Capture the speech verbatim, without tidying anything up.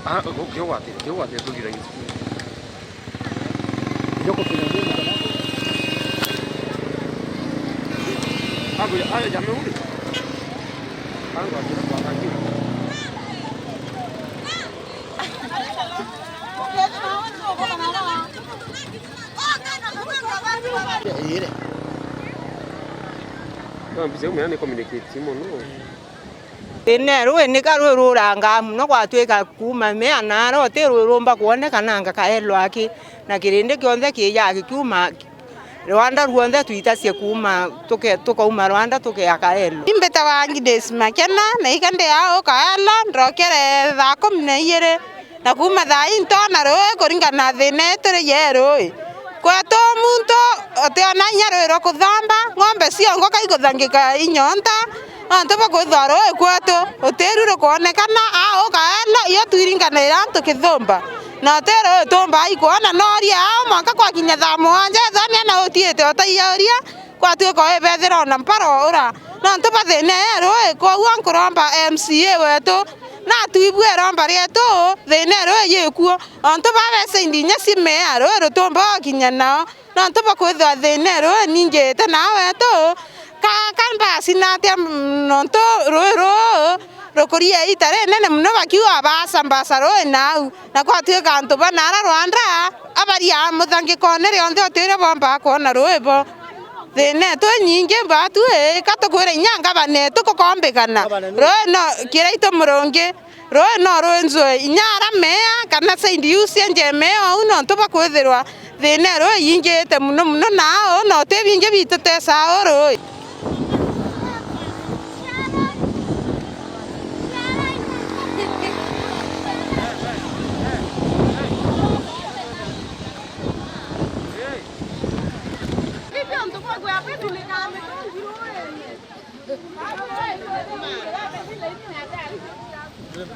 Ah, ukigwatire, ukigwatire, tugiragia. No, mbica iu mea ni communicate mono. Thiina e ruui nika rui rurangaa mono gwatuika kuuma mea naara uti ruui rumba kwoneka nanga kaelwa aki, na kirindi kionthe kiijaa gikiuma rwanda ruonthe twitacie kuuma tuke-, tukauma rwanda tukea kaelwa. Imbitawa Agnes Makena, na ika ndi au kaelwa, ndokere thaa kumi na iiri. Na kuuma thaa ii ntoona ruui kuringana na thiina ii turi ye ruui. Kwetu muntu utiona inya ruui rwa kuthomba, ng'ombe ciongo ka ikuthangika inyonta, nontu bwa kwithwa ruui kwetu utiru rukwonekana au kaelo iyo twiringanaira antu kithumba. Na uti ruui tumbaa ikwona nooria au mwanka kwakinya thaa mugwanja ethania na utiite utaiauria, kwatuika wibethira ona mpara ura. Nontu bwa thiina ii ruui, kwoguo nkuromba M C A wetu natwibue iromba rietu, thiina ii ruui yikuo. Nontu baa besaindi inya cimea ruui rutumba gukinya nao. Nontu bwa kwithirwa thiina ii ruui ningiite nao wetu, ka, ka mbasi na atia, nontu ruui ruu rukuria iita rinene mono bakiuga baca mbaca ruui nau. Na kwatuika antu ba naara rwanda abaria muthangikone rionthe uti uria bombaa kwona ruui bo. Thiina etu inyingi batu ii, ka tukwira inya ngavana etu kukombikana. Ruui no kiraitu murungi, ruui no rwinzwe inya ara mea kana saindi iu cienje mea ou nontu bwa kwithirwa thiina ii ruui yingiite mono mono nao na uti bingi bitutesa uu ruui.